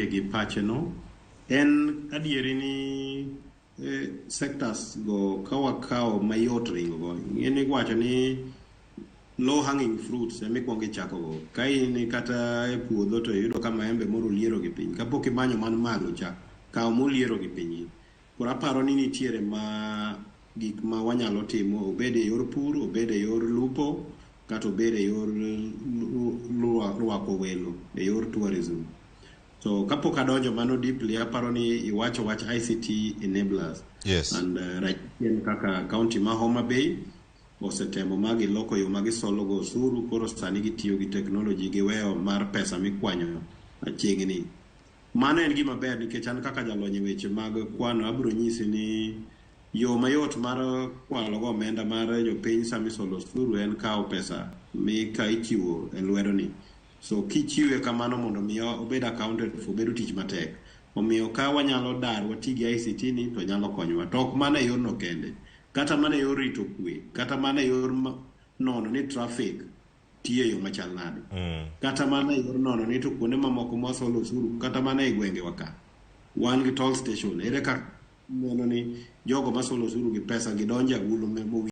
Ayie gi pacheno. En adieri ni sectors go ka wakawo mayot ringo go. Ing'e ni iwacho ni low hanging fruits ema ikuongo ichako go. Ka in kata e puodho to iyudo ka maembe moro oliero gi piny, kapok imanyo man malo cha, kaw moliero gi piny gi. Koro aparo ni nitiere ma gik ma wanyalo timo, obed e yor pur, obed e yor lupo, kata obed e yor rwako welo, e yor tourism. So kapok adonjo mano deeply, aparo ni iwacho wach ICT enablers. Yes. And ranyisi en kaka county ma Homa Bay osetemo ma giloko yo ma gisolo go osuru, koro sani gitiyo gi technology, giweyo mar pesa mikwanyo machiegni. Mano en gima ber nikech an kaka jalony e weche mag kwano abiro nyisi ni yo mayot mar kwalo go omenda mar jopiny sama isolo osuru en kawo pesa mika ichiwo e lwedo ni. So kichiwe kamano mondo mi obed accounted for bedo tich matek. Omiyo ka wanyalo dar wati gi ICT ni to nyalo konyowa. To ok mana e yorno kende. Kata mana e yor rito kwe, kata mana e yor nono ni traffic tiyo e yo machal nade. Kata mana e yor nono ni to kuonde mamoko mwasolo osuru, kata mana e gwengewa ka. Wan gi toll station. Ere kaka neno ni jogo masolo osuru gi pesa gidonjo e agulu mowinjore.